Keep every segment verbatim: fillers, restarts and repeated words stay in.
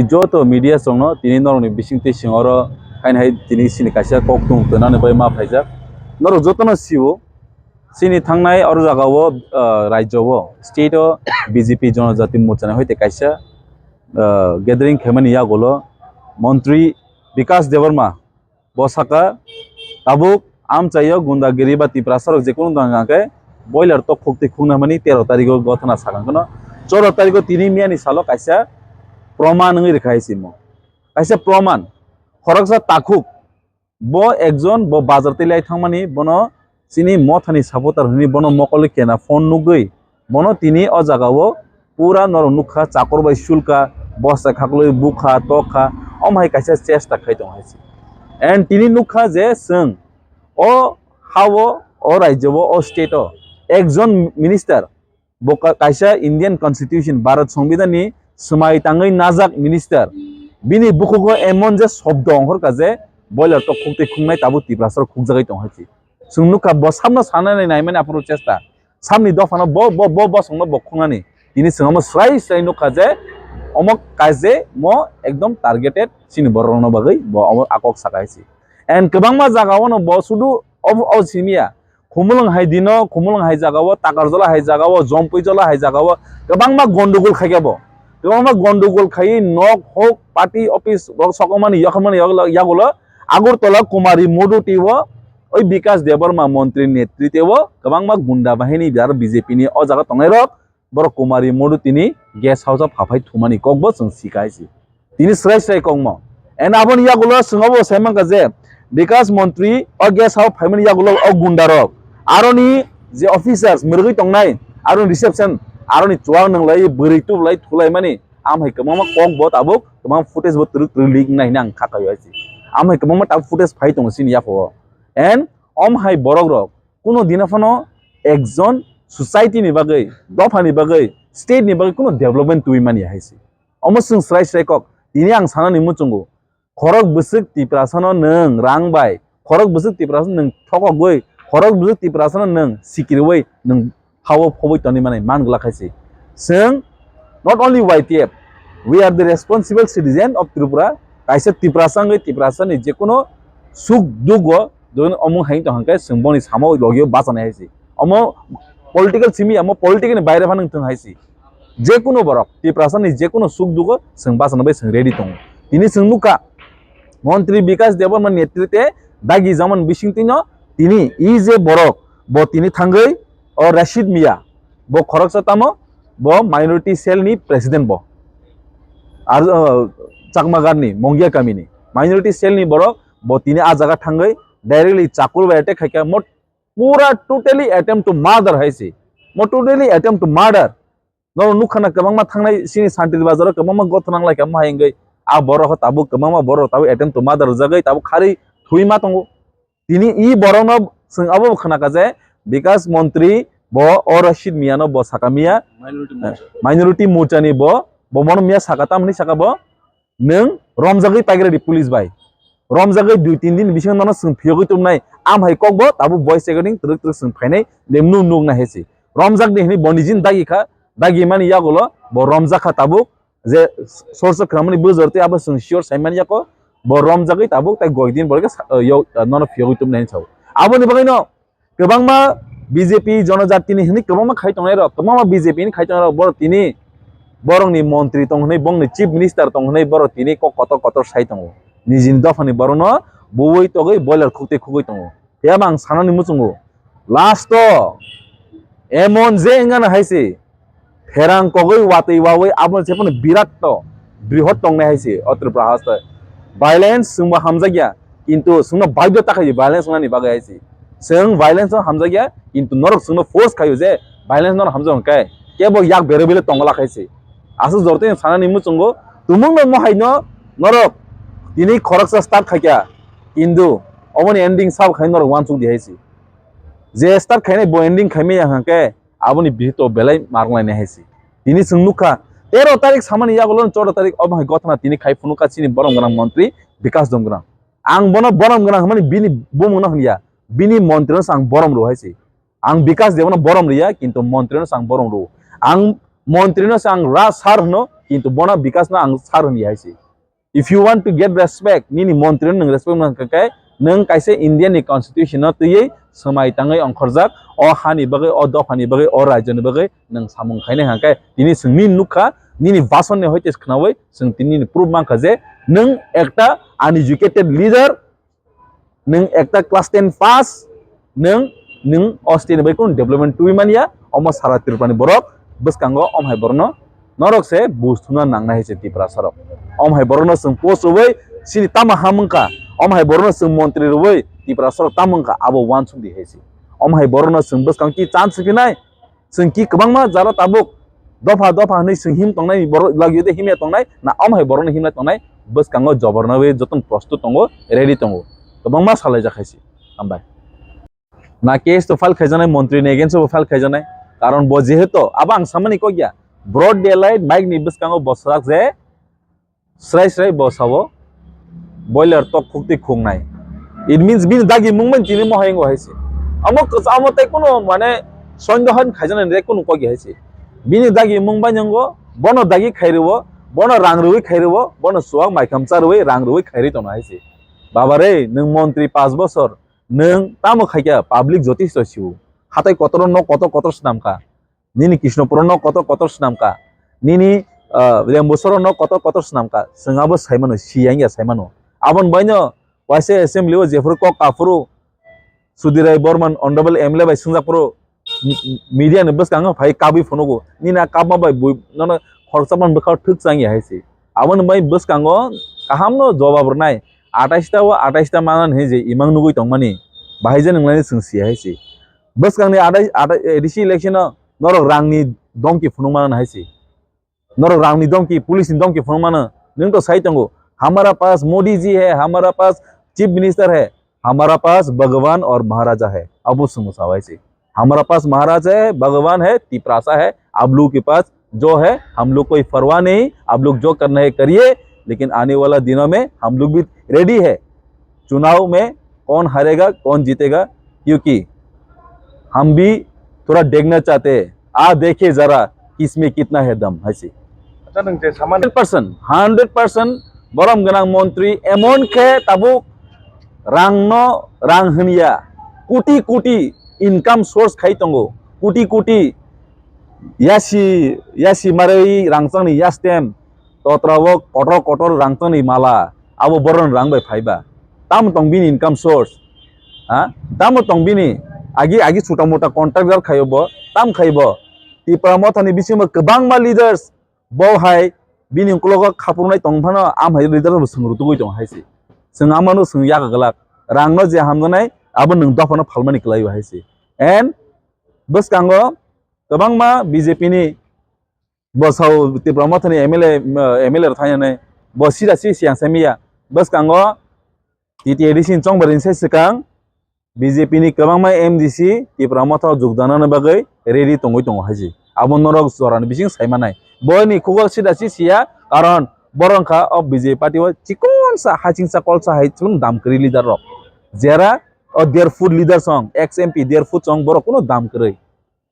Joto media chwngno tini norokni bisingtwi chwng oro haino hai tini chini kaisa kok tung twnani bai ma phaijak. Norok jotono sio, chini thangnai oro jagao, ah, rajyo o, state o B J P Jonojati Morcha ni hoite kaisa, ah, gathering khaimani yagulo montri Bikas Debbarma bo saka, tabuk amchaio gundagiri ba Tiprasa rok jekunu tong hwnkhe boiler tok khuk twi khukna mani tero tarikh o gothana sakha kheno, choro tarikh o tini miyani salo kaisa proman wngwi rwkha hai simo. Kaisa proman, khoroksa takhuk, bo ekjon bo bazar twi lai thangmani, bono chini mothani supporter hwnwi bono mokol kena phone nugwi, bono tini o jagao pura norok nukha, chakur bai sulka, bosta khaklwi bukha, tokha, omo hai kaisa chesta khai tongo hai se. And tini nukha je chwng o ha-o, o rajyo-o, o state-o ekjon minister, bo ka-, kaisa Indian Constitution, Bharat Songbidan ni swmai tangwi najak minister, bini bukhugo emon je shobdo ongkhorkha je boiler tok khuk twi khuknai tabuk Tiprasa rok khukjagwi tong hai se. Chwng nukha bo samno sanani naimani aphuru chesta. Samni dophano bo, bo, bo bosongno bo khungnani. Tini chwng omo srai srai nukha je omo kaje mo ekdom targeted chini borokno bagwi bo omo akok saka hai se. And kwbangma jagao no bo sudu o, o simiya. Khumulwng hai dino, Khumulwng hai jagao, Takarjola hai jagao, Jompuijola hai jagao kwbangma gondogol khaikha bo. Kwbangma gondogol khaiwi nok hok, party office rok sokomani, yokhomani yagulo, yagulo Agartala Kumari Moduti o, oi Bikas Debbarma montri netrite o kwbangma gunda bahini aro B J P ni o jaga tongnai rok, borok Kumari Moduti ni guest house o phaphai thumani kokbo chwng sika hai se. Tini srai srai kokmo. And aboni yagulo chwng obo sai mankha je Bikas montri o guest house phaimani yagulo o gunda rok, aroni je officers mwrwgwi tongnai, aroni reception, aroni chuwak nwnglai, bwrwi tublai, thulaimani, amhai kwbangma kokbo tabuk, kwbangma footage bo twrwk twrwk leak wngnai hwnwi ang kha kaio hai se. Amhai kwbangma tabuk footage phai tongo chini yaphao. And om hai borok rok kuno dina phano ekjon society ni bagwi, dopha ni bagwi, state ni bagwi kuno development twi mani hai se. Omo chwng srai srai kok. Tini ang sanani muchungo, khorok bwswk Tiprasa no nwng rang bai, khorok bwswk Tiprasa no nwng thokogwi, khorok bwswk Tiprasa no nwng sikirwi nwng hao phobwi toni manai man glak hai se. Chwng not only Y T F, we are the responsible citizen of Tripura. Kaisa Tiprasa wngwi Tiprasa ni jekuno suk duk o join omung hai tong hwnkhe chwng boni samo logio bachanai hai se. Omo political simi, omo political ni baire phano wng thung hai se. Jekuno borok Tiprasa ni jekuno suk duk o chwng bachana bai chwng ready tongo. Tini chwng nukha, Montri Bikas Debbarma netrite dagi jamani bisingtwino tini e je borok bo tini thangwi o Rashid Mia, bo khoroksa tamo, bo minority cell ni president bo. Ar, uh, Chakmagarh ni Mongia kami ni minority cell ni borok bo tini a jaga thangwi directly chakur bai attack khaikha, mo pura totally attempt to murder hai se. Mo totally attempt to murder. Norok nukha na kwbangma thangnai chini Santir Bazar o kwbangma gothana wnglaikha, omo hai wngwi a borok tabuk kwbangma borok tabuk attempt to murder rwjagwi tabuk kharwi thwi ma tongo. Tini e borokno chwng abo bo khwnakha je Bikas Montri bo o Rashid Mia no bo saka Mia, minority Morcha. Minority Morcha ni bo, bo mono Mia saka, tamni saka bo nwng romjagwi paigra di police bai. Romjagwi dui tin din bisingo nono chwng phiyogwi tubunai, am hai kokbo tabuk voice recording twrwk twrwk chwng phainai, de nuk nuk nai hai se. Romjak di hwnwi bo nijini dagi kha, dagi mani yagulo bo romjak kha tabuk, je source khwnamani bujor tei abo chwng sure sai mani yako, bo romjagwi tabuk tei goi din borok khe sa-, yo, nono phiyogwi tubunai hinwi sao. Aboni bagwino kwbangma B J P jonojatini hwnwi kwbangma khai tongnai rok, kwbangma B J P ni khai tongnai rok, borok tini borokni montri tong hwnwi, bongni chief minister tong hwnwi borok tini kok kotor kotor sai tongo. Nijini dophani borokno buwi togwi boiler khukti khugwi tongo. Phiya ang sanani muchungo, last o emon je wngana hai se, pherang kogwi watwi wawi abo se phano birat to, brihot tongnai hai se o Tripura haste. Violence chwngbo hamjakya, kintu chwngno baidhyo ta khaio violence wngnani bagwi hai se. Chwng violence no hamjakya, kintu norok chwngno force khaio je violence norok hamjak hwnkhe kebo yak berwi bile tongla khai se. Aswk jortoi sanani muchungo, tumungno mohaino norok tini khoroksa start khaikha, kintu oboni ending sabo khai norok uansuk di hai se. Je start khainai bo ending khaimaya hwnkhe aboni bihik to belai marwng lainai hai se. Tini chwng nukha, tero tarik samani yagulo choudo tarik obo hai gothana tini khai phunukha chini borom gwnang montri Bikas Debbarma. Ang bono borom gwnang hwnmani bini bumungno hwnya, bini montrino se ang borom rw hai se. Ang Bikas Debbarmano borom rwya, kintu montrino se ang borom rw. Ang montrino se ang ra sir hwno, Kintu bono bikas no ang sar hwnwi hai se. If you want to get respect, nini montri no nwng respect nang khe, nwng kaisa India ni constitution no twiwi swmai tangwi ongkhorjak, o hani bagwi, o dopha ni bagwi, o rajyo ni bagwi nwng samung khainai hwnkhe, tini chwng nini nukha, nini bhasan ni hoite khnawi chwng tini nini proof mankha je nwng ekta uneducated leader, nwng ekta class ten pass, nwng, nwng o state ni bai kunu development twi manya, omo sara Tripura ni borok bwskango om hai borokno norok se buj thumna nangnai hai se Tiprasa rok. Om hai borokno chwng post rwui chini tamo ham wngkha, om hai borokno chwng montri rwui Tiprasa rok tamo wngkha abo uansuk di hai se. Om hai borokno chwng bwskang ki chance rwinai, chwng ki kwbangma jaro tabuk dopha dopha hwnwi chwng him tongnai, borok lagio de himya tongnai, na om hai borokno himlai tongnai, bwskango joborno wi jotono prostut tongo, ready tongo, kwbangma salaijak hai se. Hambai. Na case to file khaijaknai, montri ni against o file khaijaknai, karon bo jehetu abo ang samani kok ya, broad daylight mic ni bwskango bo swrak je srai srai bo sabo boiler tok khukti khungnai. It means bini dagi mung bai tini mohai wngo hai se. Amo kwchamo tei kunu mane sondohan khaijaknai tei kunu kok ya hai se. Bini dagi mung bai wngo, bono dagi khairwo, bono rang rwui khairwo, bono suwak maikam charwui rang rwui khairwi tono hai se. Baba re, nwng montri paanch bosor, nwng tamo khaikha public jotisto siu. Hatai kotoro nok kotor kotor swnamkha. Nini Krishnapuro nok kotor kotor swnamkha. Nini, ah, Rembusoro nok kotor kotor swnamkha. Chwng abo saimano, siyang ya saimano. Aboni baino waisa assembly o jephuru kok kaphuru Sudhir Rai Borman honorable M L A bai swngjakphuru m-, m-, media ni bwskango phai kabwi phunugo. Nini a kabma bai bui nono khoroksa man bwkha thwk chang ya hai se. Aboni bai bwskango kahamno jobab rwnai. Atais ta o atais ta manani hinwi je imang nugwi tongmani. Bahai je nwnglai chwng si hai se. Bwskangni adai, adai, A D C election o norok rangni domki phunukmano hai se. Norok rangni domki, police ni domki phunukmano. Nwng to sai tongo, "Hamara paas Modi ji hai, hamara paas Chief Minister hai, hamara paas Bhagwan aur Maharaja hai." Abo swngmo sa hai se. "Hamara paas Maharaja hai, Bhagwan hai, Tiprasa hai, आप लोग के पास जो है, हम लोग कोई परवाह नहीं, आप लोग जो करना है करिए, लेकिन आने वाला दिनों में हम लोग भी रेडी है।" चुनाव में कौन हारेगा, कौन जीतेगा, क्योंकि हम भी थोड़ा देखना चाहते हैं। आ देखिए जरा, किसमें कितना है दम, hai se. Acha, nwng je samani hundred percent, hundred percent borom gwnang montri emon khe tabuk rangno, rang hwnya, koti koti income source khai tongo, koti koti yasi, yasi marwi rangchakni yastem, totra o kotor kotor rangchakni mala, abo borokni rang bai phaiba. Tamo tong bini income source? Ha? Tamo tong bini? Agi, agi chuta mota contractor khaio bo, tam khai bo. Tipra Mothani bisingo kwbangma leaders bo hai bini uklogo khapurunai tong phano, am hai leader bo swng rutugwi tong hai se. Swng amano swng yak glak. Rangno je hamjaknai, abo nwng dophano phalmani kwlai hai se. And bwskango kwbangma B J P ni Bo sao Tipra Mothani M L A, eh, M L A rok thainani bo sida si siyang sai miya. Bwskango T T A D C ni chongbar ni sai swkang B J P ni kwbangma M D C Tipra Motha o jukdanani bagwi ready tongwi tongo hai se. Abo norok jorani bising sai manai. Boini khugo sida si siya, karon borok wngkha o B J P party o chikonsa hachingsa kolsa hai chikon dam kwrwi leader rok. Jera o der foot leader song, ex M P der foot song borok kuno dam kwrwi.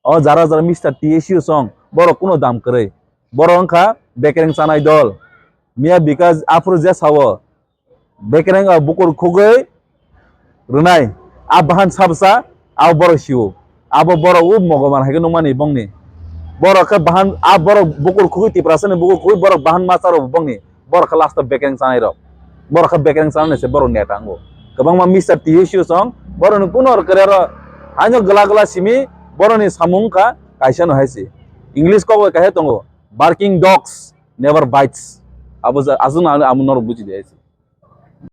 O jara jara Mister T S U song, borok kuno dam kwrwi. Borok wngkha bekereng chanai dol. Miya Bikas aphuru je sao, bekereng o bukur khugwi rwnai. A bahan sabsa, a borok sio. Abo borok o Mogoman hai khe nukmani bongni. Borok khe bahan, a borok bukur khugwi Tiprasani bukur khugwi borok bahan masa rok bongni. Borok khe last o bekereng chanai rok. Borok khe bekereng chanai se borok neta wngo. Kwbangma Mister T S U song, borok ni kuno rwkre ro, haino gla gla simi, borok ni samung kha kaisa no hai se. English kok bai kaisa tongo, "Barking dogs never bites." Abo ja-, aswk no ano amo norok buji di hai se.